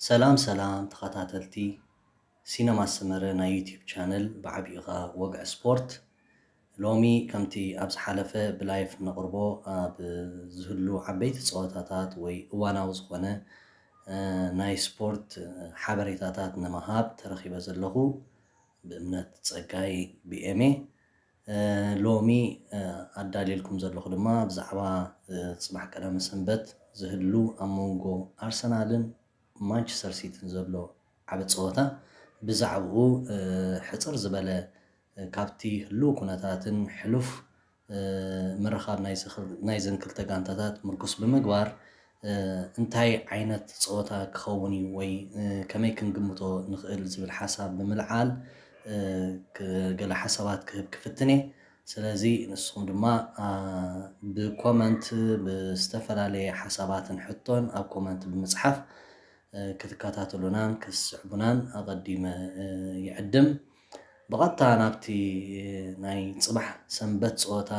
ሰላም ሰላም ተኸታተልቲ ሲነማ ሰመረ ናይ ዩቲዩብ ቻነል፣ ብዓቢኡ ኸኣ ወግዒ ስፖርት። ሎሚ ከምቲ ኣብ ዝሓለፈ ብላይፍ ነቕርቦ ኣብ ዝህሉ ዓበይቲ ጸወታታት ወይ እዋናዊ ዝኾነ ናይ ስፖርት ሓበሬታታት ንምሃብ ተረኺበ ዘለኹ ብእምነት ጸጋይ ብኤምኤ። ሎሚ ኣዳልየልኩም ዘለኹ ድማ ብዛዕባ ጽባሕ ቀዳመ ሰንበት ዝህሉ ኣብ መንጎ ኣርሰናልን ማንቸስተር ሲቲን ዘሎ ዓቢ ጸወታ፣ ብዛዕባኡ ሕጽር ዝበለ ካብቲ ህሉው ኩነታትን ሕሉፍ ምርኻብ ናይዘን ክልተ ጋንታታት ምርኩስ ብምግባር፣ እንታይ ዓይነት ጸወታ ክኸውን እዩ ወይ ከመይ ክንግምቶ ንኽእል ዝብል ሓሳብ ብምልዓል ገለ ሓሳባት ክህብ ክፍትን እየ። ስለዚ ንስኹም ድማ ብኮመንት ብዝተፈላለየ ሓሳባትን ሕቶን ኣብ ኮመንት ብምጽሓፍ ክትከታተሉናን ክትስዕቡናን ኣቐዲመ ይዕድም። ብቐጥታ ናብቲ ናይ ጽባሕ ሰንበት ጸወታ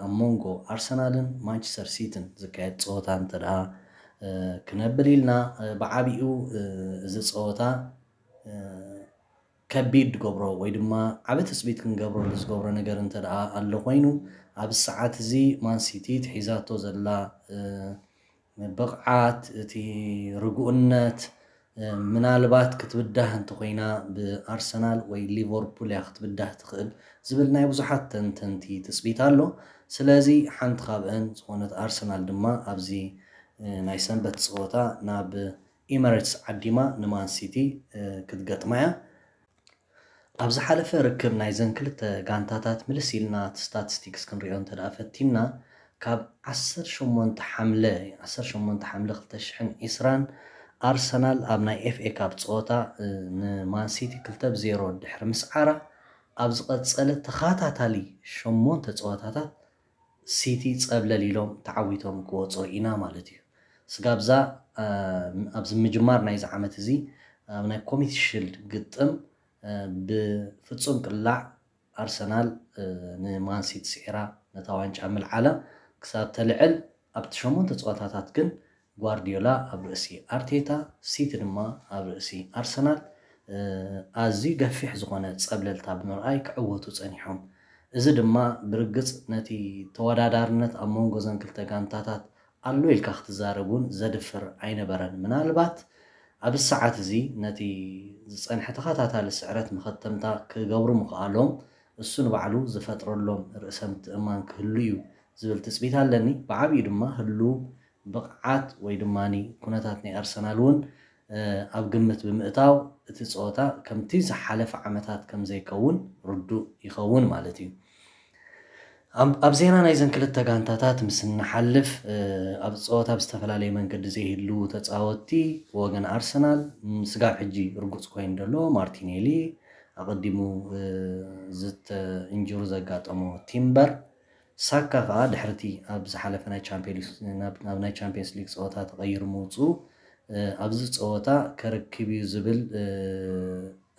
ኣብ መንጎ ኣርሰናልን ማንቸስተር ሲቲን ዝካየድ ጸወታ እንተ ደኣ ክነብል ኢልና፣ ብዓቢኡ እዚ ጸወታ ከቢድ ዝገብሮ ወይ ድማ ዓቢ ትጽቢት ክንገብረሉ ዝገብሮ ነገር እንተ ደኣ ኣሎ ኮይኑ፣ ኣብ ሰዓት እዚ ማን ሲቲ ትሒዛቶ ዘላ ብቕዓት፣ እቲ ርጉእነት፣ ምናልባት ክትብዳህ እንተኾይና ብኣርሰናል ወይ ሊቨርፑል እያ ክትብዳህ ትኽእል ዝብል ናይ ብዙሓት ተንተንቲ ትጽቢት ኣሎ። ስለዚ ሓንቲ ካብአን ዝኾነት ኣርሰናል ድማ ኣብዚ ናይ ሰንበት ጸወታ ናብ ኢመሬትስ ዓዲማ ንማን ሲቲ ክትገጥማ እያ። ኣብ ዝሓለፈ ርክብ ናይዘን ክልተ ጋንታታት ምልስ ኢልና እቲ ስታቲስቲክስ ክንሪኦ እንተ ደኣ ፈቲንና፣ ካብ ዓሰርተ ሸሞንተ ሓምለ፣ ዓሰርተ ሸሞንተ ሓምለ ክልተ ሽሕን ዕስራን ኣርሰናል ኣብ ናይ ኤፍ ኤ ካፕ ጸወታ ንማን ሲቲ ክልተ ብ ዜሮ ድሕሪ ምስዓራ፣ ኣብ ዝቐጸለ ተኸታታሊ ሸሞንተ ጸወታታት ሲቲ ጸብለል ኢሎም ተዓዊቶም ክወጹ ርኢና ማለት እዩ። ስጋብ እዛ ኣብዚ ምጅማር ናይዚ ዓመት እዚ ኣብ ናይ ኮሚቲ ሽልድ ግጥም ብፍጹም ቅላዕ ኣርሰናል ንማን ሲቲ ስዒራ ነታ ዋንጫ ምልዓላ ክሳብ ተልዕል፣ ኣብቲ ሸሞንተ ጸወታታት ግን ጓርዲዮላ ኣብ ርእሲ ኣርቴታ፣ ሲቲ ድማ ኣብ ርእሲ ኣርሰናል ኣዝዩ ገፊሕ ዝኾነ ጸብለልታ ብምርኣይ ክዕወቱ ጸኒሖም። እዚ ድማ ብርግጽ ነቲ ተወዳዳርነት ኣብ መንጎ እዘን ክልተ ጋንታታት ኣሎ ኢልካ ክትዛረብ እውን ዘድፍር ኣይነበረን። ምናልባት ኣብዚ ሰዓት እዚ ነቲ ዝጸንሐ ተኸታታሊ ስዕረት መኸተምታ ክገብሩ ምኽኣሎም እሱ ንባዕሉ ዝፈጥረሎም ርእሰ ምትእምማን ክህሉ እዩ ዝብል ትጽቢት ኣለኒ። ብዓቢኡ ድማ ህሉው ብቕዓት ወይ ድማ ኩነታት ናይ ኣርሰናል እውን ኣብ ግምት ብምእታው እቲ ጸወታ ከምቲ ዝሓለፈ ዓመታት ከም ዘይከውን ርዱእ ይኸውን ማለት እዩ። ኣብ ዜና ናይዘን ክልተ ጋንታታት ምስ እንሓልፍ፣ ኣብ ጸወታ ብዝተፈላለየ መንገዲ ዘይህልዉ ተጻወትቲ ወገን ኣርሰናል ስጋብ ሕጂ ርጉጽ ኮይኑ ዘሎ ማርቲኔሊ፣ ኣቐዲሙ ዝተ ኢንጁሪ ዘጋጠሞ ቲምበር፣ ሳካ ከኣ ድሕርቲ ኣብ ዝሓለፈ ናይ ቻምፒዮንስ ናብ ናይ ቻምፒዮንስ ሊግ ጸወታ ተቐይሩ ምውጽኡ፣ ኣብዚ ጸወታ ከርክብ እዩ ዝብል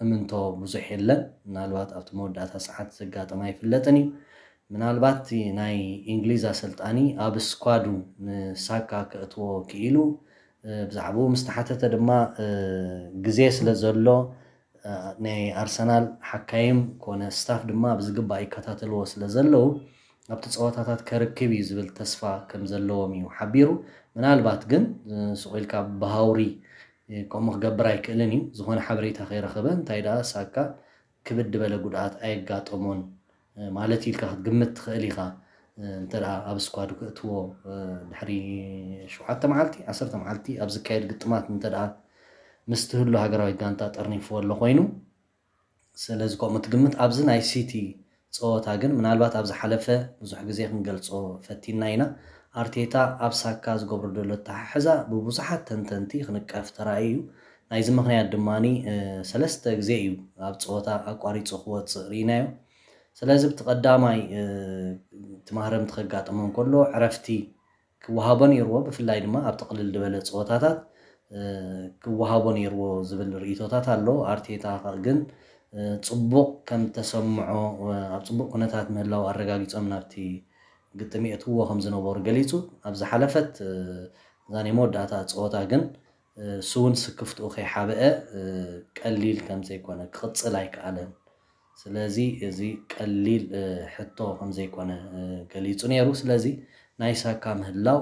እምንቶ ብዙሕ የለን። ምናልባት ኣብቲ መወዳእታ ሰዓት ዘጋጠመ ኣይፍለጥን እዩ። ምናልባት እቲ ናይ እንግሊዝ ኣሰልጣኒ ኣብ ስኳዱ ንሳካ ከእትዎ ክኢሉ ብዛዕባኡ ምስ ተሓተተ ድማ፣ ግዜ ስለ ዘሎ ናይ ኣርሰናል ሓካይም ኮነ ስታፍ ድማ ብዝግባእ ይከታተልዎ ስለ ዘለዉ፣ ኣብቲ ጸወታታት ከርክብ እዩ ዝብል ተስፋ ከም ዘለዎም እዩ ሓቢሩ። ምናልባት ግን ስቕ ኢልካ ብሃውሪ ከምኡ ክገብር ኣይክእልን እዩ። ዝኾነ ሓበሬታ ከይረኸበ እንታይ ደኣ ሳካ ክብድ ዝበለ ጉድኣት ኣየጋጠሞን ማለት ኢልካ ክትግምት ትኽእል ኢኻ። እንተ ደኣ ኣብ ስኳድ ክእትዎ ድሕሪ ሸውዓተ መዓልቲ፣ ዓሰርተ መዓልቲ ኣብ ዝካየድ ግጥማት እንተ ደኣ ምስ ትህሉ ሃገራዊት ጋንታ ጠርኒፍዎ ኣሎ ኮይኑ፣ ስለዚ ከምኡ ትግምት። ኣብዚ ናይ ሲቲ ጸወታ ግን ምናልባት ኣብ ዝሓለፈ ብዙሕ ግዜ ክንገልጾ ፈቲና ኢና። ኣርቴታ ኣብ ሳካ ዝገብሮ ዘሎ ኣተሓሕዛ ብብዙሓት ተንተንቲ ክንቀፍ ተራእዩ እዩ። ናይዚ ምኽንያት ድማ ሰለስተ ግዜ እዩ ኣብ ጸወታ ኣቋሪጹ ክወጽእ ርኢናዮ። ስለዚ ብቲ ቀዳማይ እቲ ማህረምቲ ከጋጥሞ እንከሎ ዕረፍቲ ክወሃቦ ነይርዎ፣ ብፍላይ ድማ ኣብ ጥቕልል ዝበለ ጸወታታት ክወሃቦ ነይርዎ ዝብል ርእይቶታት ኣሎ። ኣርቴታ ግን ጽቡቕ ከም ተሰምዖ፣ ኣብ ጽቡቕ ኩነታት ምህላው ኣረጋጊጾም ናብቲ ግጥም የእትውዎ ከም ዝነበሩ ገሊጹ። ኣብ ዝሓለፈት እዛ ናይ መወዳእታ ጸወታ ግን እሱ እውን ስክፍትኡ ከይሓበአ ቀሊል ከም ዘይኮነ ክቕፅል ኣይከኣለን። ስለዚ እዚ ቀሊል ሕቶ ከም ዘይኮነ ገሊፁ ነይሩ። ስለዚ ናይ ሳካ ምህላው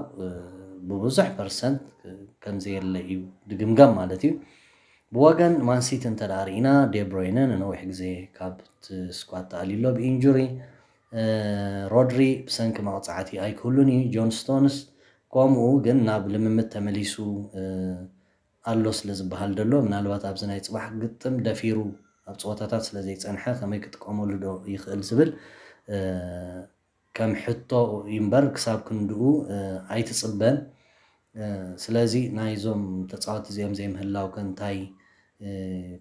ብብዙሕ ፐርሰንት ከም ዘየለ እዩ ድግምገም ማለት እዩ። ብወገን ማንሲቲ እንተ ደኣ ርኢና፣ ዴብሮይነ ንነዊሕ ግዜ ካብቲ ስኳድ ተኣልዩ ኣሎ ብኢንጁሪ። ሮድሪ ብሰንኪ መቕጻዕቲ ኣይክህሉን እዩ። ጆን ስቶንስ ከምኡ፣ ግን ናብ ልምምድ ተመሊሱ ኣሎ ስለ ዝበሃል ዘሎ፣ ምናልባት ኣብዚ ናይ ጽባሕ ግጥም ደፊሩ ኣብ ጸወታታት ስለ ዘይጸንሐ ከመይ ክጥቀመሉ ዶ ይኽእል ዝብል ከም ሕቶ እምበር ክሳብ ክንድኡ ኣይትጽበን። ስለዚ ናይዞም ተጻወቲ እዚኦም ዘይምህላው ከ እንታይ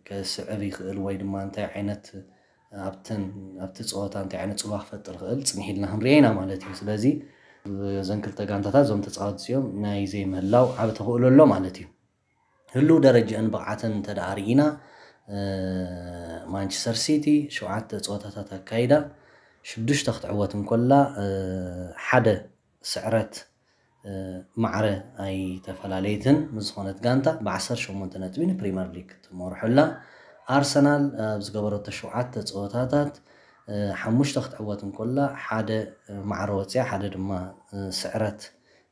ከስዕብ ይኽእል ወይ ድማ እንታይ ዓይነት ኣብተን ኣብቲ ጸወታ እንታይ ዓይነት ጽልዋ ክፈጥር ይኽእል ጽንሕ ኢልና ክንሪኦ ኢና ማለት እዩ። ስለዚ እዘን ክልተ ጋንታታት እዞም ተጻወቲ እዚኦም ናይ ዘይምህላው ዓቢ ተኽእሎ ኣሎ ማለት እዩ። ህሉው ደረጃን ብቕዓተን እንተ ደኣ ርኢና፣ ማንቸስተር ሲቲ ሸውዓተ ጸወታታት ኣካይዳ ሽዱሽተ ክትዕወት እንኮላ፣ ሓደ ስዕረት ማዕረ ኣይተፈላለየትን ምስ ዝኾነት ጋንታ ብ ዓሰርተ ሸሞንተ ነጥቢ ንፕሪምየር ሊግ ትመርሖ ኣላ። ኣርሰናል ኣብ ዝገበረቶ ሸውዓተ ጸወታታት ሓሙሽተ ክትዕወት እንኮላ ሓደ ማዕረ ወፅያ፣ ሓደ ድማ ስዕረት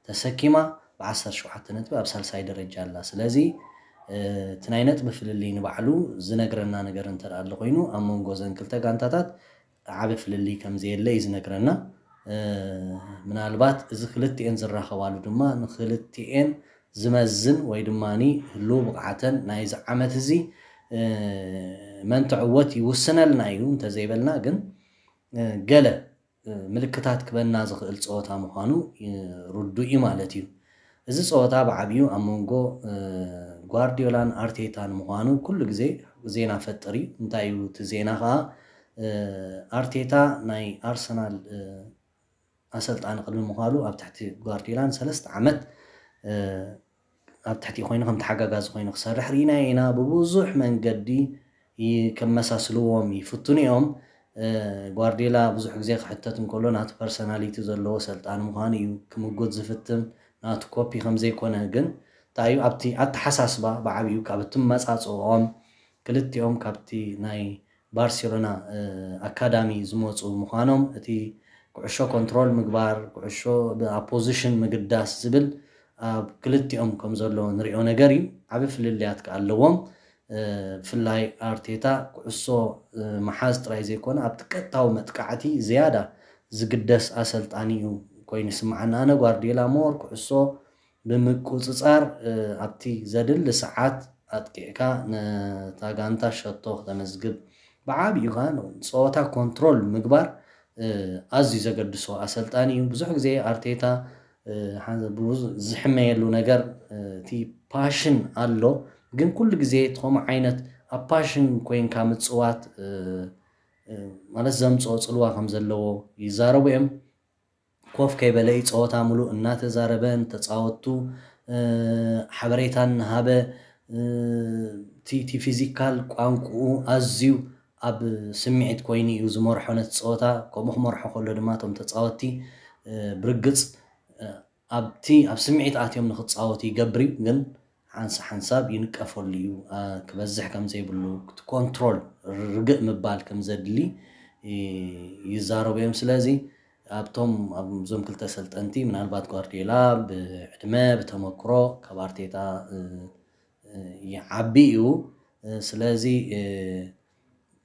ተሰኪማ ብ ዓሰርተ ሸውዓተ ነጥቢ ኣብ ሳልሳይ ደረጃ ኣላ። ስለዚ እቲ ናይ ነጥቢ ፍልልይ ንባዕሉ ዝነግረና ነገር እንተ ኣሎ ኮይኑ ኣብ መንጎ ዘን ክልተ ጋንታታት ዓቢ ፍልልይ ከም ዘየለ እዩ ዝነግረና። ምናልባት እዚ ክልቲኤን ዝራኸባሉ ድማ ንክልቲኤን ዝመዝን ወይ ድማ ህልው ብቕዓተን ናይዚ ዓመት እዚ መን ትዕወት ይውስነልና እዩ እንተዘይበልና፣ ግን ገለ ምልክታት ክበና ዝኽእል ጸወታ ምዃኑ ርዱእ እዩ ማለት እዩ። እዚ ጸወታ ብዓብዩ ኣብ መንጎ ጓርዲዮላን ኣርቴታን ምዃኑ ኩሉ ግዜ ዜና ፈጥር እዩ። እንታይ እዩ እቲ ዜና ከኣ? ኣርቴታ ናይ ኣርሰናል ኣሰልጣኒ ቅድሚ ምዃሉ ኣብ ትሕቲ ጓርዲዮላን ሰለስተ ዓመት ኣብ ትሕቲ ኮይኑ ከም ተሓጋጋዚ ኮይኑ ክሰርሕ ርኢና ኢና። ብብዙሕ መንገዲ ከመሳስልዎም ይፍትኑ እዮም። ጓርዲዮላ ብዙሕ ግዜ ክሕተት እንከሎ ናቱ ፐርሰናሊቲ ዘለዎ ሰልጣኒ ምዃኑ እዩ ክምጉት ዝፍትን፣ ናቱ ኮፒ ከም ዘይኮነ። ግን እንታይ እዩ ኣብቲ ኣተሓሳስባ ብዓብዩ ካብ እትመጻጽኦም ክልቲኦም ካብቲ ናይ ባርሴሎና ኣካዳሚ ዝመፁ ምዃኖም፣ እቲ ኩዕሾ ኮንትሮል ምግባር፣ ኩዕሾ ብኣፖዚሽን ምግዳስ ዝብል ኣብ ክልቲኦም ከም ዘሎ ንሪኦ ነገር እዩ። ዓቢ ፍልልያት ከኣ ኣለዎም። ብፍላይ ኣርቴታ ኩዕሶ ምሓዝ ጥራይ ዘይኮነ ኣብቲ ቀጥታዊ መጥቃዕቲ ዝያዳ ዝግደስ ኣሰልጣኒ እዩ ኮይኑ ይስምዓኒ። ኣነ ጓርዲዮላ ሞር ኩዕሶ ብምቁጽጻር ኣብቲ ዘድሊ ሰዓት ኣጥቂዕካ ነታ ጋንታ ሸቶ ክተመዝግብ ብዓብዩ ከኣ ጸወታ ኮንትሮል ምግባር ኣዝዩ ዘገድሶ ኣሰልጣኒ እዩ። ብዙሕ ግዜ ኣርቴታ ዝሕመየሉ ነገር እቲ ፓሽን ኣሎ፣ ግን ኩሉ ግዜ እቲ ከምኡ ዓይነት ኣብ ፓሽን ኮይንካ ምጽዋት ማለት ዘምጽኦ ጽልዋ ከም ዘለዎ ይዛረቡ እዮም። ኮፍ ከይበለ እዩ ጸወታ ምሉእ እናተዛረበ ንተጻወትቱ ሓበሬታ እናሃበ፣ እቲ ፊዚካል ቋንቁኡ ኣዝዩ ኣብ ስምዒት ኮይኑ እዩ ዝመርሖ ነቲ ጸወታ። ከምኡ ክመርሖ ከሎ ድማ እቶም ተጻወትቲ ብርግጽ ኣብቲ ኣብ ስምዒት ኣትዮም ንክጻወቱ ይገብር እዩ፣ ግን ሓንሳ ሓንሳብ ይንቀፈሉ እዩ። ክበዝሕ ከም ዘይብሉ፣ ኮንትሮል፣ ርግእ ምባል ከም ዘድሊ ይዛረቡ እዮም። ስለዚ ኣብቶም ኣብዞም ክልተ ሰልጠንቲ ምናልባት ጓርዲዮላ ብዕድመ ብተመክሮ ካብ ኣርቴታ ይዓቢ እዩ። ስለዚ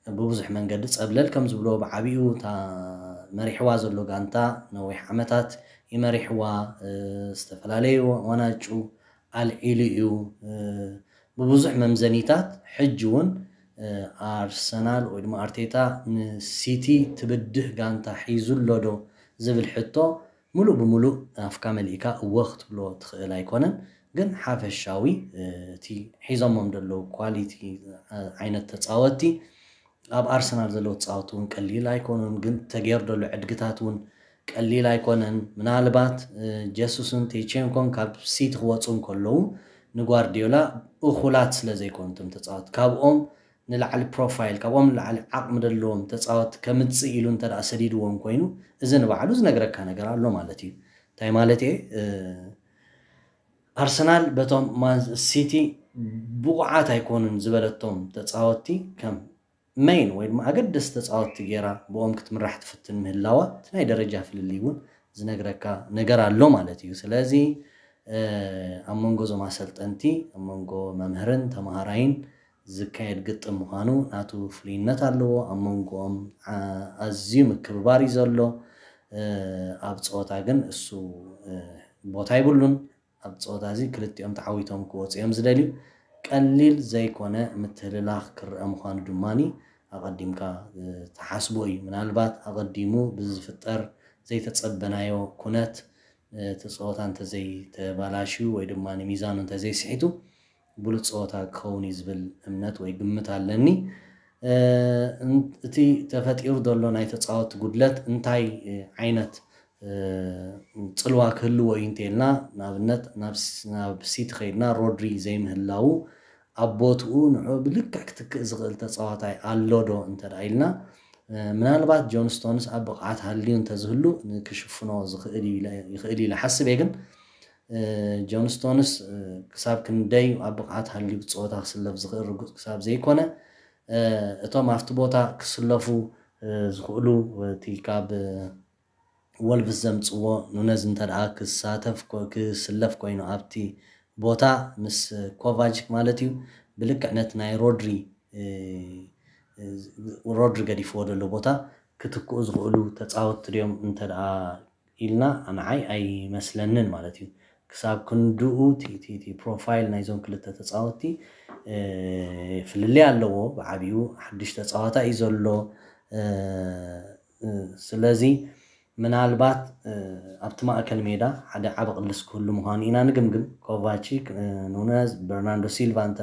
ብብዙሕ መንገዲ ጸብለል ከም ዝብሎ ብዓቢኡ እታ መሪሕዋ ዘሎ ጋንታ ነዊሕ ዓመታት ይመሪሕዋ፣ ዝተፈላለዩ ዋናጩ ኣልዒሉ እዩ። ብብዙሕ መምዘኒታት ሕጂ እውን ኣርሰናል ወይ ድማ ኣርቴታ ንሲቲ ትብድህ ጋንታ ሒዙ ኣሎ ዶ ዝብል ሕቶ ምሉእ ብምሉእ ኣፍካ መሊእካ እወ ክትብሎ ትኽእል ኣይኮነን። ግን ሓፈሻዊ እቲ ሒዞሞም ዘለዉ ኳሊቲ ዓይነት ተጻወትቲ ኣብ ኣርሰናል ዘለዉ ተጻወትቲ እውን ቀሊል ኣይኮኑን። ግን ተገይሩ ዘሎ ዕድግታት እውን ቀሊል ኣይኮነን። ምናልባት ጀሱስን ቴቼንኮን ካብ ሲቲ ክወፁ እንከለዉ ንጓርዲዮላ እኹላት ስለ ዘይኮኑ እቶም ተጻወትቲ ካብኦም ንላዕሊ ፕሮፋይል ካብኦም ንላዕሊ ዓቕሚ ዘለዎም ተጻወትቲ ከምጽእ ኢሉ እንተ ደኣ ሰዲድዎም ኮይኑ እዚ ንባዕሉ ዝነግረካ ነገር ኣሎ ማለት እዩ። እንታይ ማለት እየ? ኣርሰናል በቶም ማን ሲቲ ብቑዓት ኣይኮኑን ዝበለቶም ተፃወትቲ ከም መይን ወይ ድማ ኣገደስቲ ተፃወትቲ ገይራ ብኦም ክትምራሕ ትፍትን ምህላዋ እቲ ናይ ደረጃ ፍልልይ እውን ዝነግረካ ነገር ኣሎ ማለት እዩ። ስለዚ ኣብ መንጎ እዞም ኣሰልጠንቲ ኣብ መንጎ መምህርን ተምሃራይን ዝካየድ ግጥም ምዃኑ ናቱ ፍሉይነት ኣለዎ። ኣብ መንጎኦም ኣዝዩ ምክብባር እዩ ዘሎ። ኣብ ፀወታ ግን እሱ ቦታ ይብሉን። ኣብ ፀወታ እዚ ክልቲኦም ተዓዊቶም ክወፁ እዮም ዝደልዩ። ቀሊል ዘይኮነ ምትህልላኽ ክረአ ምዃኑ ድማ ኣቐዲምካ ትሓስቦ እዩ። ምናልባት ኣቐዲሙ ብዝፍጠር ዘይተፀበናዮ ኩነት እቲ ፀወታ እንተዘይተባላሽዩ ወይ ድማ ንሚዛኑ እንተዘይስሒቱ ብሉፅ ፀወታ ክኸውን እዩ ዝብል እምነት ወይ ግምት ኣለኒ። እቲ ተፈጢሩ ዘሎ ናይ ተፃወቲ ጉድለት እንታይ ዓይነት ፅልዋ ክህልዎ እዩ እንተልና፣ ንኣብነት ናብ ሲቲ ከይድና ሮድሪ ዘይምህላዉ ኣብ ቦትኡ ንዑ ብልክዕ ክትክእ ዝኽእል ተፃዋታይ ኣሎ ዶ እንተ ኢልና፣ ምናልባት ጆን ስቶንስ ኣብ ብቕዓት ሃልዩ እንተዝህሉ ክሽፍኖ ይኽእል ኢለ ሓስብ እየ። ግን ጆን ስቶንስ ክሳብ ክንደይ ኣብ ብቕዓት ሃልዩ ብፀወታ ክስለፍ ዝኽእል ርጉፅ ክሳብ ዘይኮነ፣ እቶም ኣብቲ ቦታ ክስለፉ ዝኽእሉ እቲ ካብ ወልቭስ ዘምፅዎ ኑነዝ እንተ ደኣ ክሳተፍ ክስለፍ ኮይኑ ኣብቲ ቦታ ምስ ኮቫችክ ማለት እዩ፣ ብልክዕ ነቲ ናይ ሮድሪ ሮድሪ ገዲፍዎ ዘሎ ቦታ ክትክኡ ዝኽእሉ ተፃወትቲ ድዮም እንተ ደኣ ኢልና ንዓይ ኣይመስለንን ማለት እዩ። ክሳብ ክንድኡ እቲ ፕሮፋይል ናይዞም ክልተ ተፃወትቲ ፍልልይ ኣለዎ። ብዓብኡ ሓድሽ ተፃዋታይ እዩ ዘሎ። ስለዚ ምናልባት ኣብቲ ማእከል ሜዳ ሓደ ዓቢ ቅልስ ክህሉ ምዃኑ ኢና ንግምግም። ኮቫቺክ፣ ኑነዝ፣ በርናንዶ ሲልቫ እንተ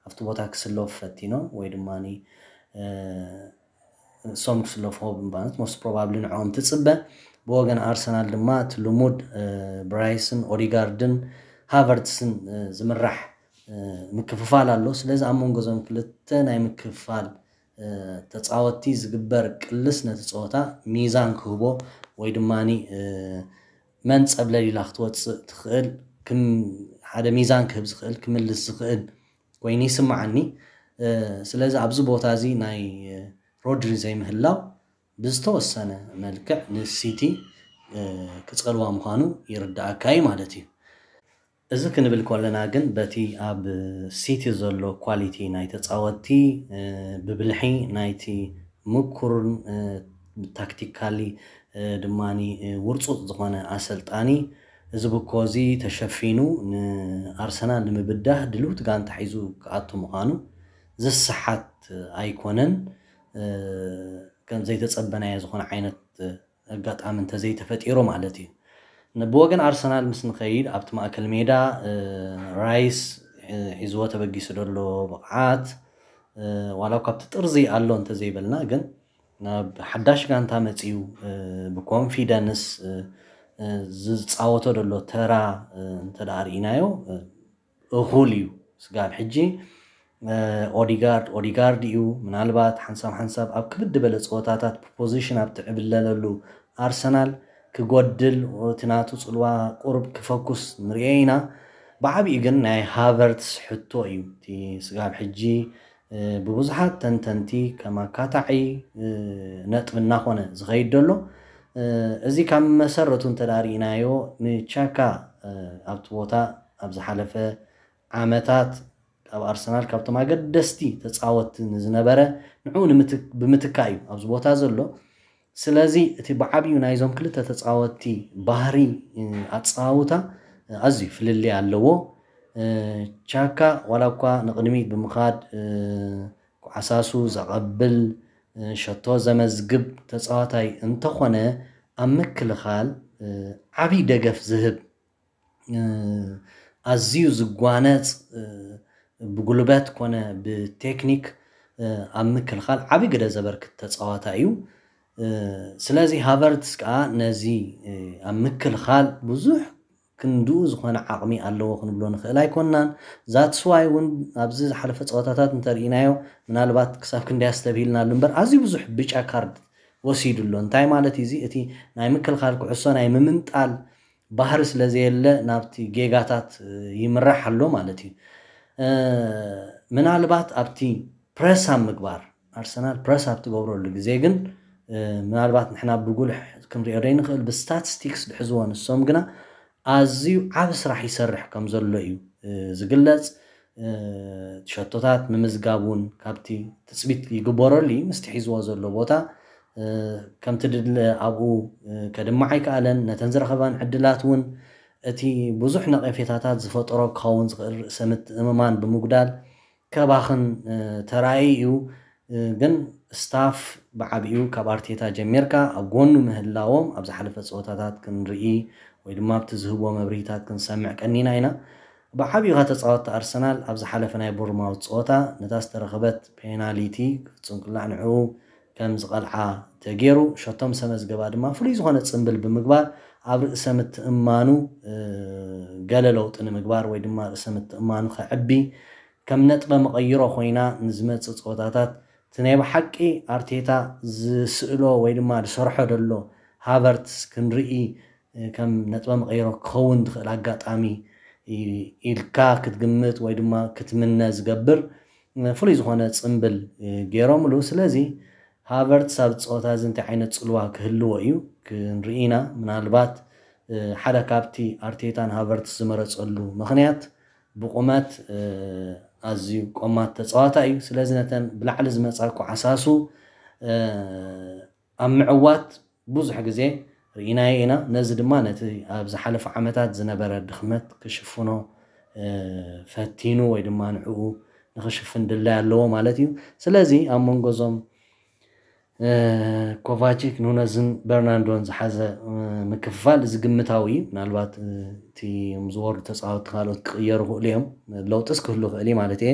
ኣብቲ ቦታ ክስለፉ ፈቲኖም ወይ ድማ ሶም ክስለፉ ማለት ሞስት ፕሮባብሊ ንዕኦም ትፅበ። ብወገን ኣርሰናል ድማ እቲ ልሙድ ብራይስን ኦዲጋርድን ሃቨርትስን ዝምራሕ ምክፍፋል ኣሎ። ስለዚ ኣብ መንጎ እዞም ክልተ ናይ ምክፍፋል ተፃወትቲ ዝግበር ቅልስ ነቲ ፀወታ ሚዛን ክህቦ ወይ ድማ መን ፀብለል ኢላ ክትወፅእ ትኽእል ሓደ ሚዛን ክህብ ዝኽእል ክምልስ ዝኽእል ኮይኑ ይስምዓኒ። ስለዚ ኣብዚ ቦታ እዚ ናይ ሮድሪ ዘይምህላው ብዝተወሰነ መልክዕ ንሲቲ ክፀልዋ ምዃኑ ይርዳእካ እዩ ማለት እዩ። እዚ ክንብል ከለና ግን በቲ ኣብ ሲቲ ዘሎ ኳሊቲ ናይ ተፃወትቲ ብብልሒ ናይቲ ምኩርን ታክቲካሊ ድማ ውርፁፅ ዝኾነ ኣሰልጣኒ እዚ ብኮ እዚ ተሸፊኑ ንኣርሰናል ንምብዳህ ድልውቲ ጋንታ ሒዙ ክኣቱ ምዃኑ ዝሰሓት ኣይኮነን። ከም ዘይተፀበናዮ ዝኾነ ዓይነት ኣጋጣሚ እንተዘይተፈጢሩ ማለት እዩ። ብወገን ኣርሰናል ምስ ንኸይድ ኣብቲ ማእከል ሜዳ ራይስ ሒዝዎ ተበጊሱ ዘሎ ብቕዓት ዋላ ካብቲ ጥርዚ ኣሎ እንተዘይበልና ግን ናብ ሓዳሽ ጋንታ መፅዩ ብኮንፊደንስ ዝፃወቶ ዘሎ ተራ እንተ ርኢናዮ እኹል እዩ። ስጋብ ሕጂ ኦዲጋርድ ኦዲጋርድ እዩ። ምናልባት ሓንሳብ ሓንሳብ ኣብ ክብድ ዝበለ ፀወታታት ብፖዚሽን ኣብ ትዕብለለሉ ኣርሰናል ክጎድል እቲ ናቱ ፅልዋ ቁርብ ክፈኩስ ንሪኦ ኢና። ብዓብኡ ግን ናይ ሃቨርትስ ሕቶ እዩ እቲ ስጋብ ሕጂ ብብዙሓት ተንተንቲ ከም ኣካታዒ ነጥቢ እናኾነ ዝኸይድ ዘሎ። እዚ ካብ መሰረቱ እንተ ርኢናዮ ንቻካ ኣብቲ ቦታ ኣብ ዝሓለፈ ዓመታት ኣብ ኣርሰናል ካብቶም ኣገደስቲ ተፃወትቲ ንዝነበረ ንዑ ብምትካ እዩ ኣብዚ ቦታ ዘሎ። ስለዚ እቲ ብዓብዩ ናይዞም ክልተ ተፃወትቲ ባህሪ ኣፀዋውታ ኣዝዩ ፍልልይ ኣለዎ። ቻካ ዋላ እኳ ንቕድሚት ብምኻድ ኳዕሳሱ ዘቐብል ሸቶ ዘመዝግብ ተፃዋታይ እንተኾነ ኣብ ምክልኻል ዓብይ ደገፍ ዝህብ ኣዝዩ ዝጓነፅ ብጉልበት ኮነ ብቴክኒክ ኣብ ምክልኻል ዓብይ ግደ ዘበርክት ተፃዋታይ እዩ። ስለዚ ሃቨርትስ ከዓ ነዚ ኣብ ምክልኻል ብዙሕ ክንድኡ ዝኾነ ዓቕሚ ኣለዎ ክንብሎ ንኽእል ኣይኮንናን። ዛትስዋይ እውን ኣብዚ ዝሓለፈ ፀወታታት እንተርኢናዮ ምናልባት ክሳብ ክንደይ ኣስተብሂልናሉ እምበር ኣዝዩ ብዙሕ ብጫ ካርድ ወሲዱ ኣሎ። እንታይ ማለት እዩ እዚ? እቲ ናይ ምክልኻል ኩዕሶ ናይ ምምንጣል ባህሪ ስለ ዘየለ ናብቲ ጌጋታት ይምራሕ ኣሎ ማለት እዩ። ምናልባት ኣብቲ ፕረስ ኣብ ምግባር ኣርሰናል ፕረስ ኣብ ትገብረሉ ግዜ ግን ምናልባት ንሕና ብጉልሕ ክንሪኦ ዘይንኽእል ብስታቲስቲክስ ድሕዝዎ ንሶም ግና ኣዝዩ ዓብ ስራሕ ይሰርሕ ከም ዘሎ እዩ ዝግለጽ። ሸቶታት ምምዝጋብ እውን ካብቲ ትፅቢት ይግበረሉ እዩ ምስቲ ሒዝዎ ዘሎ ቦታ ከምቲ ድድለ ኣብኡ ከድማዕ ኣይከኣለን። ነተን ዝረኸባን ዕድላት እውን እቲ ብዙሕ ነቐፌታታት ዝፈጠሮ ክኸውን ዝኽእል ርእሰ ምትእምማን ብምጉዳል ከባኽን ተራእዩ እዩ። ግን ስታፍ ብዓብኡ ካብ ኣርቴታ ጀሚርካ ኣብ ጎኑ ምህላዎም ኣብ ዝሓለፈ ፀወታታት ክንርኢ ወይ ድማ ኣብቲ ዝህብዎ መብርሂታት ክንሰምዕ ቀኒና ኢና። ብዓብኡ ተፃወትቲ ኣርሰናል ኣብ ዝሓለፈ ናይ ቦርማውት ፀወታ ነታ ዝተረኸበት ፔናሊቲ ፍፁም ቅላዕ ንዕኡ ከም ዝቐልዓ ተገይሩ ሸቶም ሰመዝገባ ድማ ፍሉይ ዝኾነ ፅምብል ብምግባር ኣብ ርእሰ ምትእማኑ ገለ ለውጢ ንምግባር ወይ ድማ ርእሰ ምትእማኑ ከዕቢ ከም ነጥበ መቐይሮ ኮይና ንዝመፅእ ፀወታታት እቲ ናይ ብሓቂ ኣርቴታ ዝስእሎ ወይ ድማ ዝሰርሖ ዘሎ ሃቨርትስ ክንርኢ ከም ነጥበ መቐይሮ ክኸውን ዝኽእል ኣጋጣሚ ኢልካ ክትግምት ወይ ድማ ክትምነ ዝገብር ፍሉይ ዝኾነ ፅምብል ገይሮምሉ። ስለዚ ሃቨርትስ ኣብ ፀወታ እዚ እንታይ ዓይነት ፅልዋ ክህልዎ እዩ ክንርኢ ኢና። ምናልባት ሓደ ካብቲ ኣርቴታን ሃቨርትስ ዝመረፀሉ ምኽንያት ብቁመት ኣዝዩ ቆማት ተፃዋታ እዩ። ስለዚ ነተን ብላዕሊ ዝመፃ ኳዕሳሱ ኣብ ምዕዋት ብዙሕ ግዜ ርኢናዮ ኢና። ነዚ ድማ ነቲ ኣብ ዝሓለፈ ዓመታት ዝነበረ ድኽመት ክሽፍኖ ፈቲኑ ወይ ድማ ንዕኡ ንኽሽፍን ድላይ ኣለዎ ማለት እዩ። ስለዚ ኣብ መንጎ እዞም ኮቫቺክ፣ ኑነዝን በርናንዶን ዝሓዘ ምክፍፋል እዚ ግምታዊ እዩ። ምናልባት እቲ ዝወርዱ ተፃወትቲ ካልኦት ክቕየሩ ክእሉ እዮም። ለውጥስ ክህሉ ክእል እዩ ማለት እየ።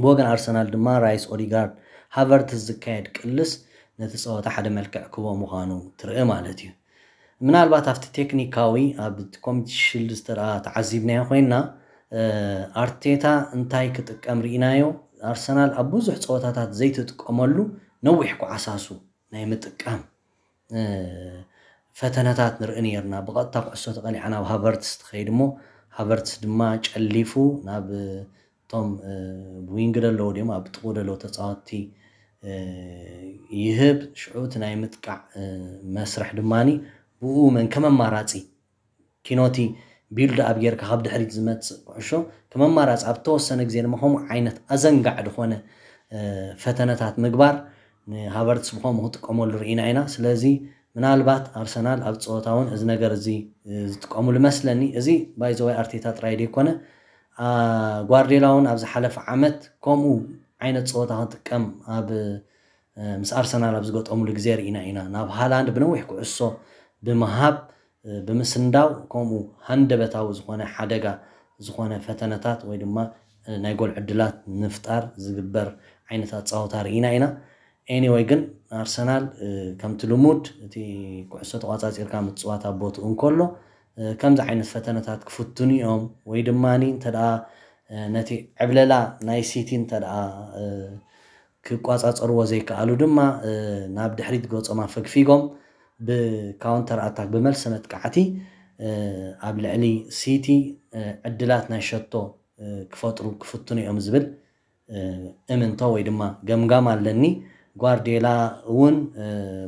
ብወገን ኣርሰናል ድማ ራይስ፣ ኦዲጋርድ፣ ሃቨርትስ ዝካየድ ቅልስ ነቲ ፀወታ ሓደ መልክዕ ክቦ ምዃኑ ትርኢ ማለት እዩ። ምናልባት ኣብቲ ቴክኒካዊ ኣብ ኮሚቲ ሽልድ ዝተረኣ ተዓዚብናዮ ኮይንና ኣርቴታ እንታይ ክጥቀም ርኢናዮ። ኣርሰናል ኣብ ብዙሕ ፀወታታት ዘይትጥቀመሉ ነዊሕ ኳዕሳሱ ናይ ምጥቃም ፈተነታት ንርኢ ነርና። ብቐጥታ ኩዕሶ ተቐሊዓ ናብ ሃቨርትስ ትኸይድ እሞ ሃቨርትስ ድማ ጨሊፉ ናብ እቶም ብዊንግ ደለዉ ድም ኣብ ጥቑ ደለዉ ተፃወትቲ ይህብ። ሽዑ እቲ ናይ ምጥቃዕ መስርሕ ድማ ብኡ መን ከም ኣማራፂ ኪኖቲ ቢልድ ኣብ ጌርካ ካብ ድሕሪት ዝመፅእ ኩዕሾ ከም ኣማራፂ ኣብ ተወሰነ ግዜ ድማ ከምኡ ዓይነት ኣዘንጋዕ ዝኾነ ፈተነታት ምግባር ንሃቨርትስ ብኸምኡ ክጥቀመሉ ርኢና ኢና። ስለዚ ምናልባት ኣርሰናል ኣብ ፀወታ እውን እዚ ነገር እዚ ዝጥቀሙሉ መስለኒ። እዚ ባይዘወይ ኣርቴታ ጥራይ ዘይኮነ ጓርዴላ እውን ኣብ ዝሓለፈ ዓመት ከምኡ ዓይነት ፀወታ ክጥቀም ኣብ ምስ ኣርሰናል ኣብ ዝገጠሙሉ ግዜ ርኢና ኢና። ናብ ሃላንድ ብነዊሕ ኩዕሶ ብምሃብ ብምስንዳው ከምኡ ሃንደበታዊ ዝኾነ ሓደጋ ዝኾነ ፈተነታት ወይ ድማ ናይ ጎል ዕድላት ምፍጣር ዝግበር ዓይነት ኣፃወታ ርኢና ኢና። ኤኒወይ ግን ኣርሰናል ከምቲ ልሙድ እቲ ኩዕሶ ተቋፃፂርካ ምፅዋት ኣብ ቦትኡ እንከሎ ከምዚ ዓይነት ፈተነታት ክፍትኑ እዮም ወይ ድማ እንተ ነቲ ዕብለላ ናይ ሲቲ እንተ ክቋፃፀርዎ ዘይከኣሉ ድማ ናብ ድሕሪት ገፆም ኣፈግፊጎም ብካውንተር ኣታክ ብመልሰ መጥቃዕቲ ኣብ ልዕሊ ሲቲ ዕድላት ናይ ሸቶ ክፈጥሩ ክፍትኑ እዮም ዝብል እምንቶ ወይ ድማ ገምጋም ኣለኒ። ጓርዴላ እውን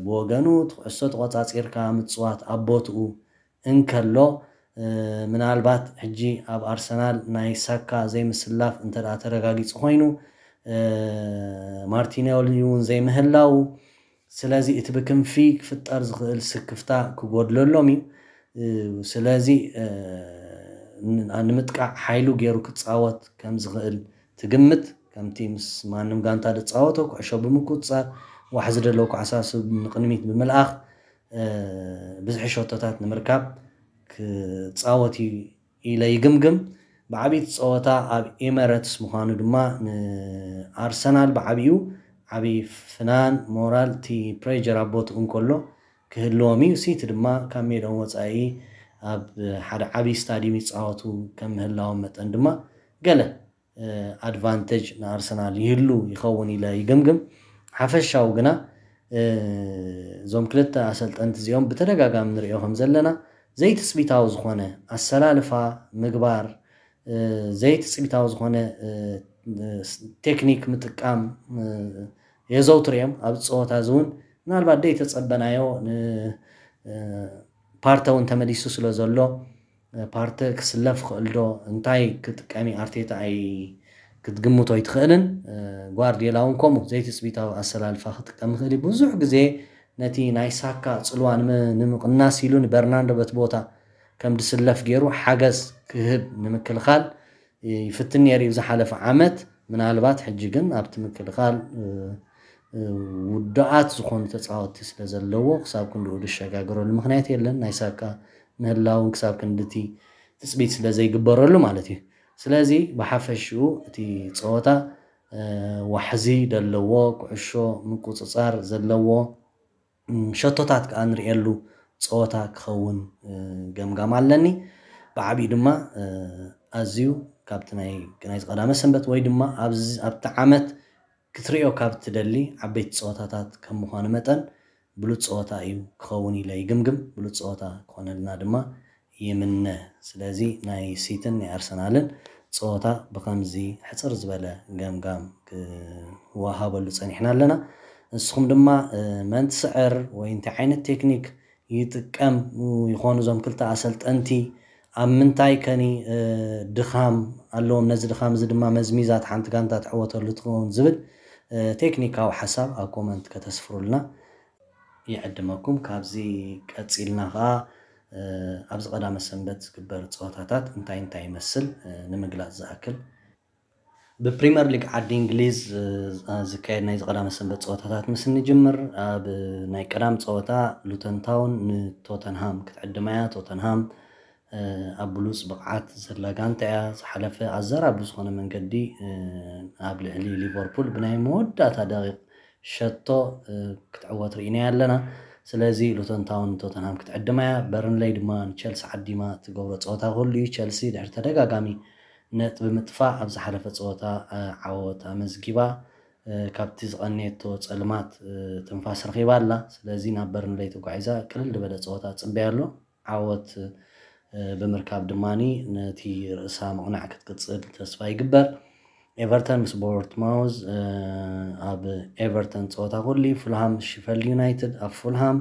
ብወገኑ ትኩዕሶ ተቆፃፂርካ ምፅዋት ኣብ ቦትኡ እንከሎ ምናልባት ሕጂ ኣብ ኣርሰናል ናይ ሳካ ዘይምስላፍ እንተ ተረጋጊፁ ኮይኑ ማርቲኔሊ እውን ዘይምህላው ስለዚ እቲ ብክንፊ ክፍጠር ዝኽእል ስክፍታ ክጎድለሎም እዩ። ስለዚ ንምጥቃዕ ሓይሉ ገይሩ ክፃወት ከም ዝኽእል ትግምት። ከምቲ ምስ ማንም ጋንታ ዝፃወቶ ኩዕሾ ብምቁፅፃር ዋሕዚ ደለዎ ኳዕሳሱ ንቅድሚት ብምልኣኽ ብዝሒ ሸቶታት ንምርካብ ክፃወት እዩ ኢለ ይግምግም። ብዓብይቲ ፀወታ ኣብ ኤመረትስ ምዃኑ ድማ ንኣርሰናል ብዓብዩ ዓብዪ ፍናን ሞራል እቲ ፕሬጀር ኣብ ቦትኡ እንከሎ ክህልዎም እዩ። ሲቲ ድማ ካብ ሜዳኦም ወፃኢ ኣብ ሓደ ዓብዪ ስታዲየም ይፃወቱ ከም ምህላዎም መጠን ድማ ገለ ኣድቫንቴጅ ንኣርሰናል ይህሉ ይኸውን ኢለ ይግምግም። ሓፈሻዊ ግና እዞም ክልተ ኣሰልጠንቲ እዚኦም ብተደጋጋሚ ንሪኦ ከም ዘለና ዘይትፅቢታዊ ዝኾነ ኣሰላልፋ ምግባር፣ ዘይትፅቢታዊ ዝኾነ ቴክኒክ ምጥቃም የዘውትሩ እዮም። ኣብዚ ፀወታ እዚ እውን ምናልባት ዘይተፀበናዮ ፓርተ እውን ተመሊሱ ስለ ዘሎ ፓርተ ክስለፍ ክእል ዶ እንታይ ክጥቀሚ ኣርቴታ ኣይ ክትግምቶ ኣይትኽእልን። ጓርዲዮላ እውን ከምኡ ዘይትፅቢታዊ ኣሰላልፋ ክጥቀም ይኽእል እዩ። ብዙሕ ግዜ ነቲ ናይ ሳካ ፅልዋ ንምቕናስ ኢሉ ንበርናንዶ በቲ ቦታ ከም ድስለፍ ገይሩ ሓገዝ ክህብ ንምክልኻል ይፍትን ነይሩ እዩ ዝሓለፈ ዓመት። ምናልባት ሕጂ ግን ኣብቲ ምክልኻል ውዱኣት ዝኾኑ ተፃወትቲ ስለ ዘለዎ ክሳብ ክንድኡ ዝሸጋገረሉ ምክንያት የለን። ናይ ሳካ ምህላውን ክሳብ ክንድቲ ትፅቢት ስለ ዘይግበረሉ ማለት እዩ። ስለዚ ብሓፈሽኡ እቲ ፀወታ ዋሕዚ ዘለዎ፣ ኩዕሾ ምቁፅፃር ዘለዎ፣ ሸቶታት ከዓ ንርእየሉ ፀወታ ክኸውን ገምጋም ኣለኒ። ብዓብዩ ድማ ኣዝዩ ካብቲ ናይ ናይዚ ቀዳመ ሰንበት ወይ ድማ ኣብቲ ዓመት ክትርእዮ ካብ ትደሊ ዓበይቲ ፀወታታት ከም ምዃኑ መጠን ብሉፅ ፀወታ እዩ ክኸውን ኢለ ይግምግም። ብሉፅ ፀወታ ክኾነልና ድማ ይምነ። ስለዚ ናይ ሲትን ናይ ኣርሰናልን ፀወታ ብኸምዚ ሕፅር ዝበለ ገምጋም ክወሃበሉ ፀኒሕና ኣለና። ንስኹም ድማ መን ትስዕር ወይ እንታይ ዓይነት ቴክኒክ ይጥቀም ይኾኑ እዞም ክልተ ኣሰልጠንቲ፣ ኣብ ምንታይ ከኒ ድኻም ኣለዎም፣ ነዚ ድኻም እዚ ድማ መዝሚዛ ሓንቲ ጋንታ ትዕወተሉ ትኸውን ዝብል ቴክኒካዊ ሓሳብ ኣብ ኮመንት ከተስፍሩልና ይዕድመኩም። ካብዚ ቀፂልና ከዓ ኣብዚ ቀዳመ ሰንበት ዝግበር ፀወታታት እንታይ እንታይ ይመስል ንምግላፅ ዝኣክል፣ ብፕሪመር ሊግ ዓዲ እንግሊዝ ዝካየድ ናይ ዝቀዳመ ሰንበት ፀወታታት ምስ እንጅምር፣ ኣብ ናይ ቀዳም ፀወታ ሉተን ታውን ንቶተንሃም ክትዕድማ እያ። ቶተንሃም ኣብ ብሉፅ ብቕዓት ዘላ ጋንታ እያ። ዝሓለፈ ኣዘራርቢ ዝኾነ መንገዲ ኣብ ልዕሊ ሊቨርፑል ብናይ መወዳእታ ደቂቕ ሸቶ ክትዕወት ርኢናያ ኣለና። ስለዚ ሉተን ታውን ንቶተንሃም ክትዕድማ እያ። በርንለይ ድማ ንቸልሲ ዓዲማ ትገብሮ ፀወታ ክህሉ እዩ። ቸልሲ ድሕሪ ተደጋጋሚ ነጥቢ ምጥፋእ ኣብ ዝሓለፈ ፀወታ ዓወት ኣመዝጊባ ካብቲ ዝቐነየቶ ፀልማት ትንፋስ ረኺባ ኣላ። ስለዚ ናብ በርንለይ ተጓዒዛ ቅልል ዝበለ ፀወታ ፅበያ ኣሎ። ዓወት ብምርካብ ድማ ነቲ ርእሳ ምቕናዕ ክትቅፅል ተስፋ ይግበር። ኤቨርተን ምስ ቦርትማውዝ ኣብ ኤቨርተን ፀወታ ክህሉ፣ ፉልሃም ምስ ሽፈልድ ዩናይትድ ኣብ ፉልሃም፣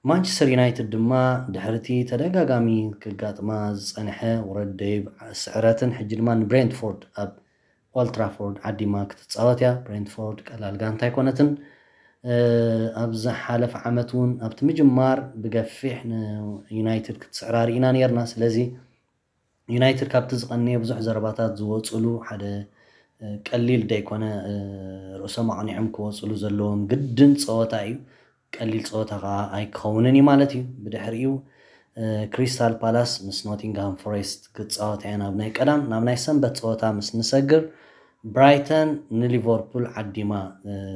ማንቸስተር ዩናይትድ ድማ ድሕርቲ ተደጋጋሚ ክጋጥማ ዝፀንሐ ውረድ ደይብ ስዕረትን ሕጂ ድማ ንብሬንትፎርድ ኣብ ኦልትራፎርድ ዓዲማ ክትፃወት እያ። ብሬንትፎርድ ቀላል ጋንታ ኣይኮነትን። ኣብ ዝሓለፈ ዓመት እውን ኣብቲ ምጅማር ብገፊሕ ንዩናይትድ ክትስዕራ ርኢና ነርና። ስለዚ ዩናይትድ ካብቲ ዝቐነየ ብዙሕ ዘረባታት ዝወፅሉ ሓደ ቀሊል ደይኮነ ርእሶም ኣቕኒዖም ክወፅሉ ዘለዎም ግድን ፀወታ እዩ። ቀሊል ፀወታ ከዓ ኣይክኸውንን እዩ ማለት እዩ። ብድሕሪኡ ክሪስታል ፓላስ ምስ ኖቲንግሃም ፎሬስት ክፃወታ እያ ናብ ናይ ቀዳም። ናብ ናይ ሰንበት ፀወታ ምስ ንሰግር ብራይተን ንሊቨርፑል ዓዲማ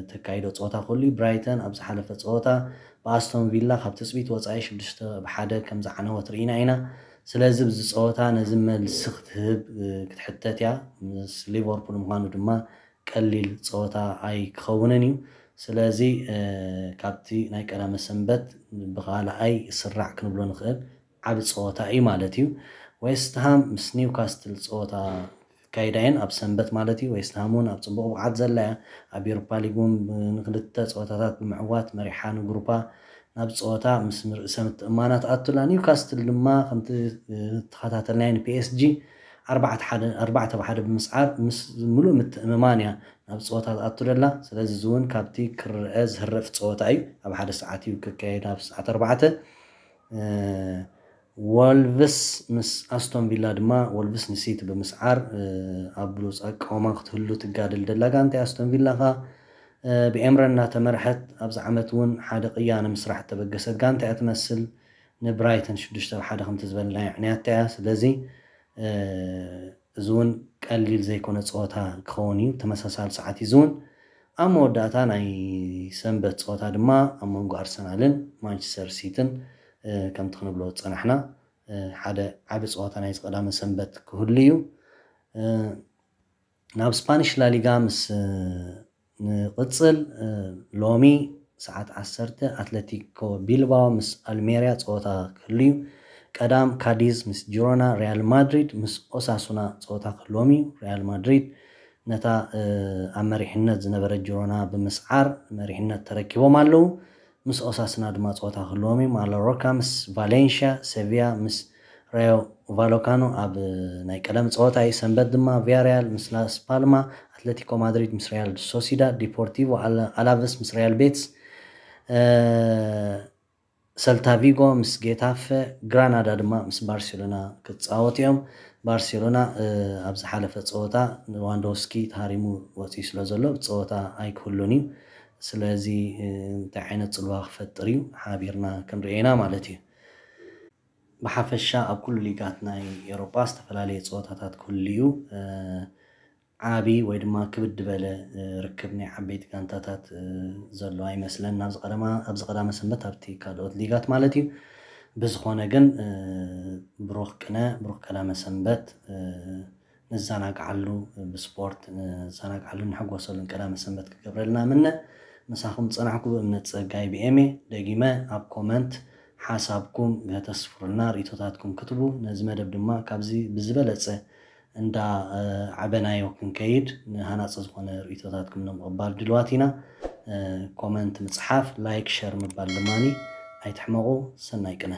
ተካይዶ ፀወታ ክህሉ እዩ። ብራይተን ኣብ ዝሓለፈ ፀወታ ብኣስቶን ቪላ ካብ ትፅቢት ወፃኢ ሽዱሽተ ብሓደ ከም ዝዓነወት ርኢና ኢና። ስለዚ ብዚ ፀወታ ነዚ መልሲ ክትህብ ክትሕተት እያ። ምስ ሊቨርፑል ምዃኑ ድማ ቀሊል ፀወታ ኣይክኸውንን እዩ። ስለዚ ካብቲ ናይ ቀዳመ ሰንበት ብኻልኣይ ስራዕ ክንብሎ ንኽእል ዓቢ ፀወታ እዩ ማለት እዩ። ዌስትሃም ምስ ኒውካስትል ፀወታ ካይዳ እየን ኣብ ሰንበት ማለት እዩ። ዌስትሃም እውን ኣብ ፅቡቕ ብቕዓት ዘላ እያ። ኣብ ኤሮፓ ሊግ እውን ንክልተ ፀወታታት ብምዕዋት መሪሓ ንግሩፓ ናብ ፀወታ ምስ ርእሰ ምትእማናት ኣቱላ። ኒውካስትል ድማ ከምቲ ተኸታተልናዮ ንፒኤስጂ ኣርባዕተ ሓደ ኣርባዕተ ብሓደ ብምስዓር ምስ ምሉእ ምትእምማን እያ ናብ ፀወታ ትኣቱ ደላ። ስለዚ እዚ እውን ካብቲ ክረአ ዝህረፍ ፀወታ እዩ። ኣብ ሓደ ሰዓት እዩ ክካየድ ኣብ ሰዓት ኣርባዕተ። ወልቭስ ምስ ኣስቶን ቪላ ድማ ወልቭስ ንሲቲ ብምስዓር ኣብ ብሉፅ ኣቃውማ ክትህሉ ትጋደል ደላ ጋንታ ኣስቶን ቪላ ኸ ብኤምረ እናተመርሐት ኣብዚ ዓመት እውን ሓደ ቅያነ ምስራሕ እተበገሰት ጋንታ እያ ትመስል። ንብራይተን ሽዱሽተ ብሓደ ከምቲ ዝበልና ኣዕንያታ እያ። ስለዚ እዚ እውን ቀሊል ዘይኮነ ፀወታ ክኸውን እዩ። ተመሳሳሊ ሰዓት እዩ። እዚ እውን ኣብ መወዳእታ ናይ ሰንበት ፀወታ ድማ ኣብ መንጎ ኣርሰናልን ማንቸስተር ሲትን ከምቲ ክንብሎ ዝፀናሕና ሓደ ዓቢ ፀወታ ናይ ዝቀዳመ ሰንበት ክህሉ እዩ። ናብ ስፓኒሽ ላሊጋ ምስ ንቕጽል። ሎሚ ሰዓት ዓሰርተ ኣትለቲኮ ቢልባኦ ምስ ኣልሜርያ ፀወታ ክህሉ እዩ። ቀዳም ካዲዝ ምስ ጂሮና፣ ሪያል ማድሪድ ምስ ኦሳሱና ፀወታ ክህልዎም እዩ። ሪያል ማድሪድ ነታ ኣብ መሪሕነት ዝነበረ ጂሮና ብምስዓር መሪሕነት ተረኪቦም ኣለዉ። ምስ ኦሳስና ድማ ፀወታ ክህልዎም እዩ። ማሎሮካ ምስ ቫሌንሽያ፣ ሴቪያ ምስ ራዮ ቫሎካኖ ኣብ ናይ ቀደም ፀወታ እዩ። ሰንበት ድማ ቪያሪያል ምስ ላስ ፓልማ፣ ኣትሌቲኮ ማድሪድ ምስ ሪያል ሶሲዳድ፣ ዲፖርቲቮ ኣላቨስ ምስ ሪያል ቤትስ፣ ሰልታ ቪጎ ምስ ጌታፈ፣ ግራናዳ ድማ ምስ ባርሴሎና ክፃወቱ እዮም። ባርሴሎና ኣብ ዝሓለፈ ፀወታ ሌዋንዶውስኪ ተሃሪሙ ወፂኡ ስለ ዘሎ ብፀወታ ኣይክህሉን እዩ። ስለዚ እንታይ ዓይነት ፅልዋ ክፈጥር እዩ ሓቢርና ክንርኢ ኢና ማለት እዩ። ብሓፈሻ ኣብ ኩሉ ሊጋት ናይ ኤሮጳ ዝተፈላለየ ፀወታታት ክህሉ እዩ። ዓቢ ወይ ድማ ክብድ ዝበለ ርክብ ናይ ዓበይቲ ጋንታታት ዘሎ ኣይመስለን ኣብዚ ቀዳመ ሰንበት ኣብቲ ካልኦት ሊጋት ማለት እዩ። ብዝኾነ ግን ብሩኽ ቅነ ብሩኽ ቀዳመ ሰንበት። ንዘናግዓሉ ብስፖርት ንዘናግዓሉ ንሕጎሰሉን ቀዳመ ሰንበት ክገብረልና ምነ። ምሳኹም ዝጸናሕኩ ብእምነት ጸጋይ ብኤሜ። ደጊመ ኣብ ኮመንት ሓሳብኩም ከተስፍሩልና ርእይቶታትኩም ክትቡ ነዚ መደብ ድማ ካብዚ ብዝበለጸ እንዳ ዓበናዮ ክንከይድ ንሃናጺ ዝኾነ ርእይቶታትኩም ንምቕባል ድልዋት ኢና። ኮመንት ምጽሓፍ፣ ላይክ፣ ሸር ምባል ድማ ኣይትሕመቑ። ሰናይ ቅነ።